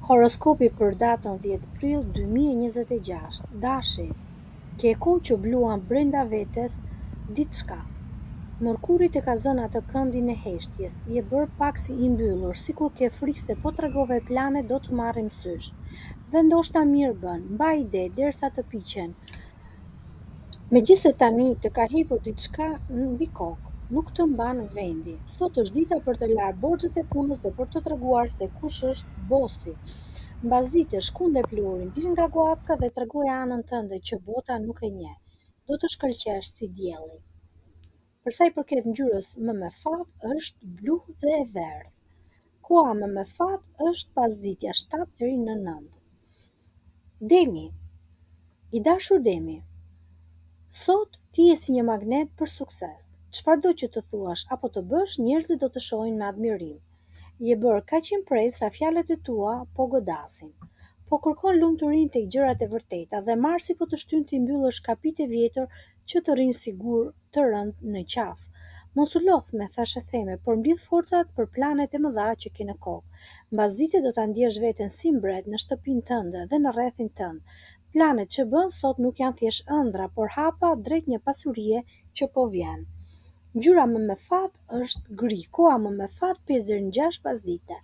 Horoskopi për datën 10 prill 2026, Dashi. Ke kohë që bluan brenda vetes diçka. Mërkuri të ka zënë atë këndin e heshtjes, je bërë pak si i mbyllur, sikur ke frikë se po tregove planet do të marrin mësysh. Dhe ndoshta mirë bën, mbaj ide derisa të piqen, Megjithëse tani të ka hipur diçka mbi kokë, nuk të mban vendi. Sot është dita për të larë borxhet e punës dhe për të treguar se kush është bosi. Mbasdite shkunde pluhurin, dil nga guacka dhe tregoje anën tënde që bota nuk e njeh. Do të shkëlqesh si dielli. Për sa i përket ngjyrës më me fat është blu dhe e verdhë. Koha më me fat është pasditja 7 deri në 9. Demi. I dashur Demi, sot ti je si një magnet për sukses. Çfarëdo që të thuash apo të bësh, njerëzit do të shohin me admirim. Je bërë kaq i mprehtë sa fjalët e tua po godasin. Po kërkon lumturinë tek gjërat e vërteta dhe Marsi po të shtyn t'i mbyllësh kapit e vjetër që të rrinë si gurë të rëndë në qafë. Mos u lodh me thashetheme, por mblidh forcat për planet e mëdha që ke në kokë. Mbasdite do ta ndjesh veten si mbret në shtëpinë tënde dhe në rrethin tënd. Planet që bën sot nuk janë thjesht ëndrra, por hapa drejt një pasurie që po vjen. Ngjyra më me fat është gri, koha më me fat 5 deri në 6 pasdite.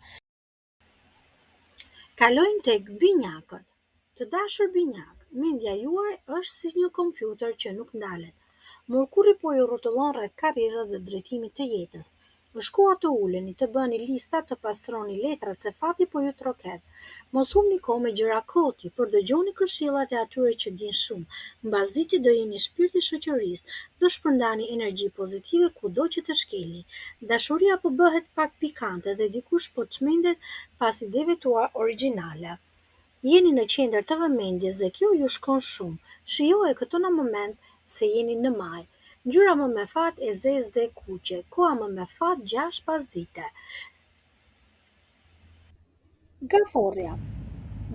Kalojmë tek binjakët. Të dashur binjakë, mendja juaj është si një kompjuter që nuk ndalet. Mërkuri po ju rrotullon rreth karrierës dhe drejtimit të jetës. Është koha të uleni, të bëni lista, të pastroni letrat se fati po ju troket. Mos humbni kohë me gjëra koti, por dëgjoni këshillat e atyre që dinë shumë. Mbasdite do jeni shpirti i shoqërisë, do shpërndani energji pozitive kudo që të shkelni. Dashuria po bëhet pak pikante dhe dikush po çmendet pas ideve tua origjinale. Jeni në qendër të vëmendjes dhe kjo ju shkon shumë. Shijoje këtë në moment se jeni në majë. Ngjyra më me fat e zezë dhe e kuqe, koha më me fat 6 pasdite. Gaforrja.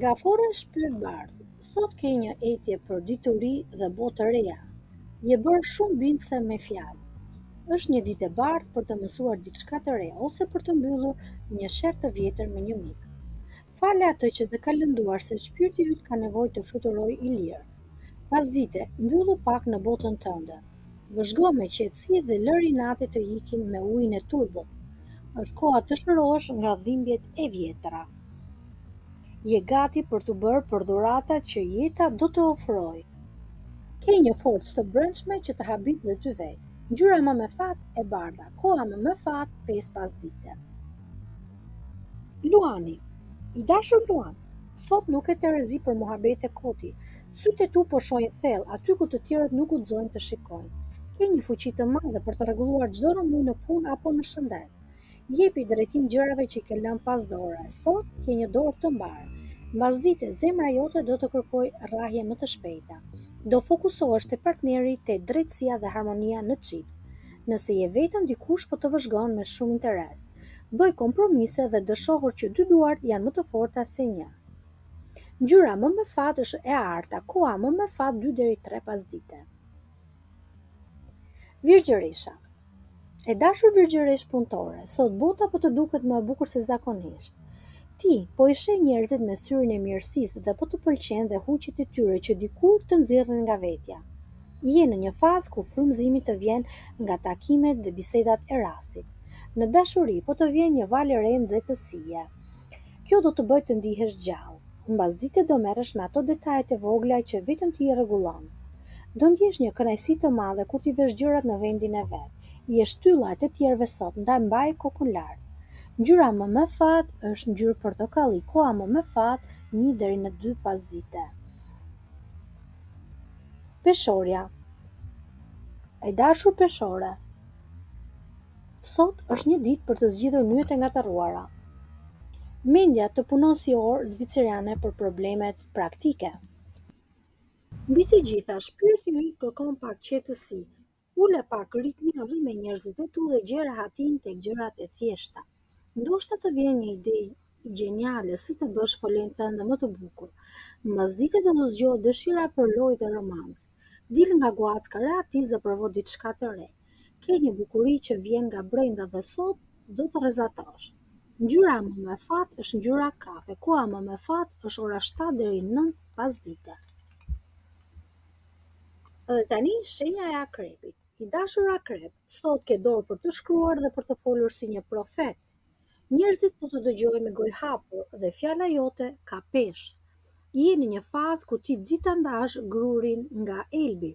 Gaforre shpirtbardhë. Sot ke një etje për dituri dhe botë të reja. Je bërë shumë bindëse me fjalë. Është një ditë e bardhë për të mësuar diçka të re ose për të mbyllur një sherr të vjetër me një mik. Fale atë që të ka lënduar se shpirti yt ka nevojë të fluturojë i lirë. Pasdite, mbyllu pak në botën tënde. Vëzhgo me qetësi dhe lëri inatet të ikin me ujin e turbullt. Është koha të shërohesh nga dhimbjet e vjetra. Je gati për t'u bërë për dhuratat që jeta do të ofrojë. Ke një forcë të brendshme që të habit dhe ty vetë. Ngjyra më me fat e bardha, koha më me fat 5 pasdite. Luani. I dashur Luan, sot nuk ke terezi për muhabete koti. Sytë e tu po shohin thellë, aty ku të tjerët nuk guxojnë të shikojnë. Ke një fuqi të madhe për të rregulluar çdo rrëmujë në punë apo në shëndet. Jepi drejtim gjërave që i ke lënë pas dore. Sot ke një dorë të mbarë. Mbasdite, zemra jote do të kërkojë rrahje më të shpejta. Do fokusohesh te partneri, te drejtësia dhe harmonia në çift. Nëse je vetëm, dikush po të vëzhgon me shumë interes. Bëj kompromise dhe do shohësh që dy duart janë më të forta se një. Ngjyra më me fat është e arta, koha më me fat 2 deri 3 pasdite. Virgjëresha. E dashur virgjëreshë punëtore, sot bota po të duket më e bukur se zakonisht. Ti po i sheh njerëzit me syrin e mirësisë dhe po të pëlqen dhe huqet e tyre që dikur të nxirrnin nga vetja. Je në një fazë ku frymëzimi të vjen nga takimet dhe bisedat e rastit. Në dashuri po të vjen një valë e re nxehtësie. Kjo do të bëjë të ndihesh gjallë. Mbasdite do merresh me ato detajet e vogla që vetëm ti i rregullon. Do ndjesh një kënaqësi të madhe kur t'i vesh gjërat në vendin e vet. Je shtylla e të tjerëve sot, ndaj mbaj kokën lart. Ngjyra më me fat është ngjyrë portokalli, koha më me fat 1 deri në 2 pasdite. Peshorja. E dashur Peshore, Sot është një ditë për të zgjidhur nyjet e ngatërruara. Mendja të punon si orë zvicerane për problemet praktike. Mbi të gjitha, shpirti yt kërkon pak qetësi. Ule pak ritmin, rri me njerëzit e tu dhe gjej rehatinë tek gjërat e thjeshta. Ndoshta të vjen një ide gjeniale si të bësh folenë tënde më të bukur. Mbasdite do të zgjohet dëshira për lojë dhe romancë. Dil nga guacka e rehatisë dhe provo diçka të re. Ke një bukuri që vjen nga brenda dhe sot do të rrezatosh. Ngjyra më me fat është ngjyra kafe. Koha më me fat është ora 7 deri 9 pasdite. Dhe tani shenja e akrepit. I dashur akrep, sot ke dorë për të shkruar dhe për të folur si një profet. Njerëzit po të dëgjojnë me gojë hapur dhe fjala jote ka peshë. Je në një fazë ku ti di ta ndash grurin nga elbi,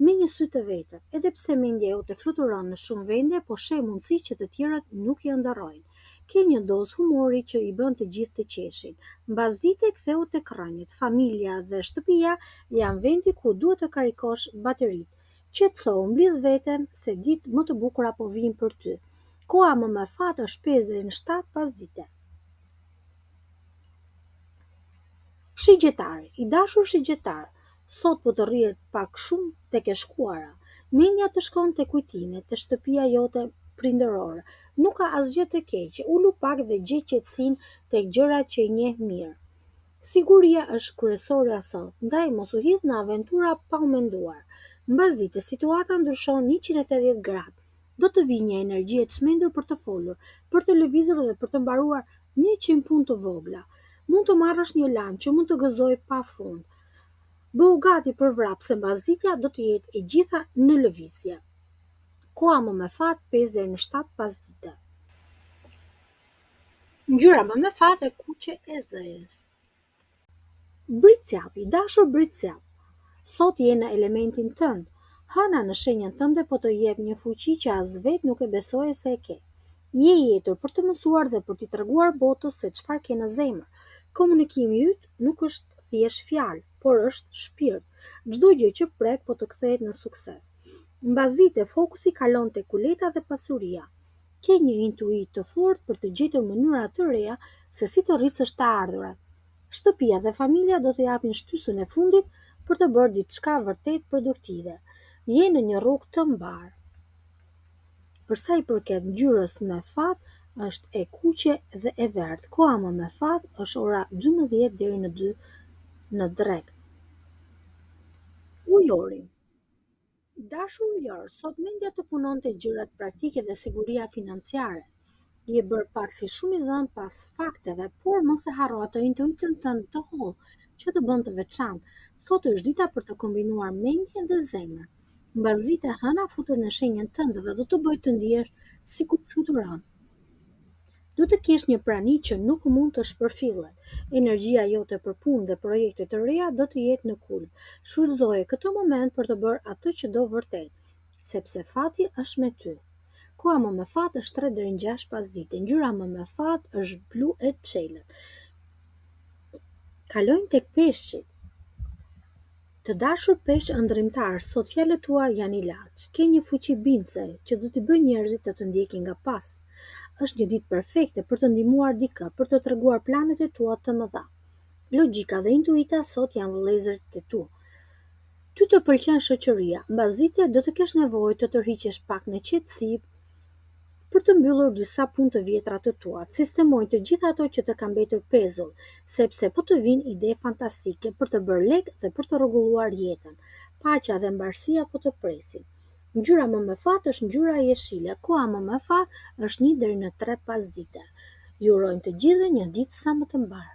me një sy të vetëm. Edhe pse mendja jote fluturon në shumë vende, po sheh mundësi që të tjerët nuk i ëndërrojnë. Ke një dozë humori që i bën të gjithë të qeshin. Mbasdite kthehu tek rrënjët. Familja dhe shtëpia janë vendi ku duhet të karikosh bateritë. Qetësohu, mblidh veten se ditë më të bukura po vijnë për ty. Koha më me fat është 5 deri në 7 pasdite. Shigjetari, i dashur shigjetar, sot po të rrihet pak shumë tek e shkuara. Mendja të shkon te kujtimet, te shtëpia jote prindërore. Nuk ka asgjë të keqe, ulu pak dhe gjej qetësinë tek gjërat që i njeh mirë. Siguria është kryesorja sot, ndaj mos u hidh në aventura pa u menduar. Mbasdite situata ndryshon 180 gradë. Do të vijë një energji e çmendur për të folur, për të lëvizur dhe për të mbaruar 100 punë të vogla. Mund të marrësh një lajm që mund të gëzojë pa fund. Bëhu gati për vrap se mbasditja do të jetë e gjitha në lëvizje. Koha më me fat 5 deri në 7 pasdite. Ngjyra më me fat e kuqe e zezë. Bricjap, i dashur Bricjap, sot je në elementin tënd. Hëna në shenjën tënde po të jep një fuqi që as vetë nuk e besoje se e ke. Je i etur për të mësuar dhe për t'i treguar botës se çfarë ke në zemër. Komunikimi yt nuk është thjesht fjalë, por është shpirt. Çdo gjë që prek po të kthehet në sukses. Mbasdite fokusi kalon te kuleta dhe pasuria. Ke një intuitë të fortë për të gjetur mënyra të reja se si të rrisësh të ardhurat. Shtëpia dhe familja do të japin shtysën e fundit për të bërë diçka vërtet produktive. Je në një rrugë të mbarë. Për sa i përket ngjyrës me fat, është e kuqe dhe e verdhë. Koha më me fat është ora 12 deri në 2 në drekë. Ujori. I dashur ujor, sot mendja të punon te gjërat praktike dhe siguria financiare. Je bërë pak si shumë i dhënë pas fakteve, por mos e harro atë intuitën tënde të hollë që të bën të veçantë. Sot është dita për të kombinuar mendjen dhe zemrën. Mbasdite hëna futet në shenjën tënde dhe do të bëjë të ndihesh sikur fluturon. Do të kesh një prani që nuk mund të shpërfillet. Energjia jote për punë dhe projekte të reja do të jetë në kulm. Shfrytëzoje këtë moment për të bërë atë që do vërtet, sepse fati është me ty. Koha më me fat është 3 deri në 6 pasdite. Ngjyra më me fat është blu e çelët. Kalojmë tek peshqit. Të dashur peshq ëndërrimtarë, sot fjalët tua janë ilaç. Ke një fuqi bindëse që do t'i bëjë njerëzit të të ndjekin nga pas. Është një ditë perfekte për të ndihmuar dikë, për të treguar planet e tua të mëdha. Logjika dhe intuita sot janë vëllezërit e tu. Ty të pëlqen shoqëria, mbasdite do të kesh nevojë të tërhiqesh pak në qetësi për të mbyllur disa punë të vjetra të tuat. Sistemoj të gjitha ato që të kanë mbetur pezull, sepse po të vijnë ide fantastike për të bërë lekë dhe për të rregulluar jetën. Paqja dhe mbarësia po të presin. Ngjyra më me fat është ngjyra jeshile, koha më me fat është 1 deri në 3 pasdite. Ju urojmë të gjithëve një ditë sa më të mbarë.